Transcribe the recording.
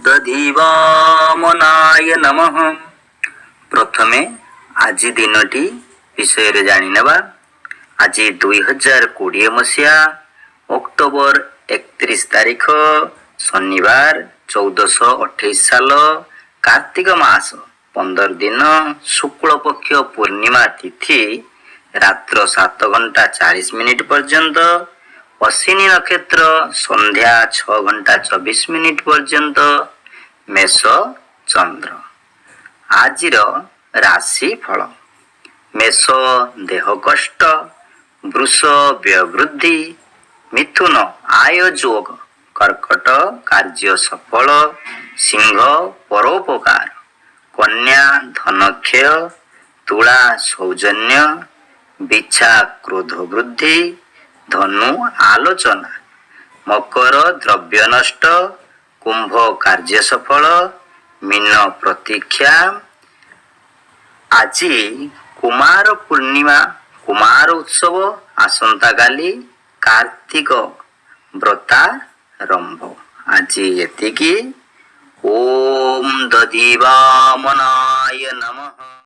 ଦଧିବାମନାୟ ନମଃ। ପ୍ରଥମେ ଆଜି ଦିନଟି ବିଷୟରେ ଜାଣିନେବା। ଆଜି 2020 ମସିହା ଅକ୍ଟୋବର 31 ତାରିଖ ଶନିବାର, 1428 ସାଲ କାର୍ତ୍ତିକ ମାସ 15 ଦିନ, ଶୁକ୍ଳପକ୍ଷ ପୂର୍ଣ୍ଣିମା ତିଥି ରାତ୍ର 7 ଘଣ୍ଟା 40 ମିନିଟ୍ ପର୍ଯ୍ୟନ୍ତ, ଅଶ୍ୱିନୀ ନକ୍ଷତ୍ର ସନ୍ଧ୍ୟା 6 ଘଣ୍ଟା 24 ମିନିଟ୍ ପର୍ଯ୍ୟନ୍ତ, ମେଷ ଚନ୍ଦ୍ର। ଆଜିର ରାଶି ଫଳ: ମେଷ ଦେହ କଷ୍ଟ, ବୃଷ ବ୍ୟୟ ବୃଦ୍ଧି, ମିଥୁନ ଆୟ ଯୋଗ, କର୍କଟ କାର୍ଯ୍ୟ ସଫଳ, ସିଂହ ପରୋପକାର, କନ୍ୟା ଧନକ୍ଷୟ, ତୁଳା ସୌଜନ୍ୟ, ବିଛା କ୍ରୋଧ ବୃଦ୍ଧି, ଧନୁ ଆଲୋଚନା, ମକର ଦ୍ରବ୍ୟ ନଷ୍ଟ, କୁମ୍ଭ କାର୍ଯ୍ୟ ସଫଳ, ମୀନ ପ୍ରତୀକ୍ଷା। ଆଜି କୁମାର ପୂର୍ଣ୍ଣିମା, କୁମାର ଉତ୍ସବ। ଆସନ୍ତାକାଲି କାର୍ତ୍ତିକ ବ୍ରତାରମ୍ଭ। ଆଜି ଏତିକି। ଓମ୍ ଦଧିବାମନାୟ।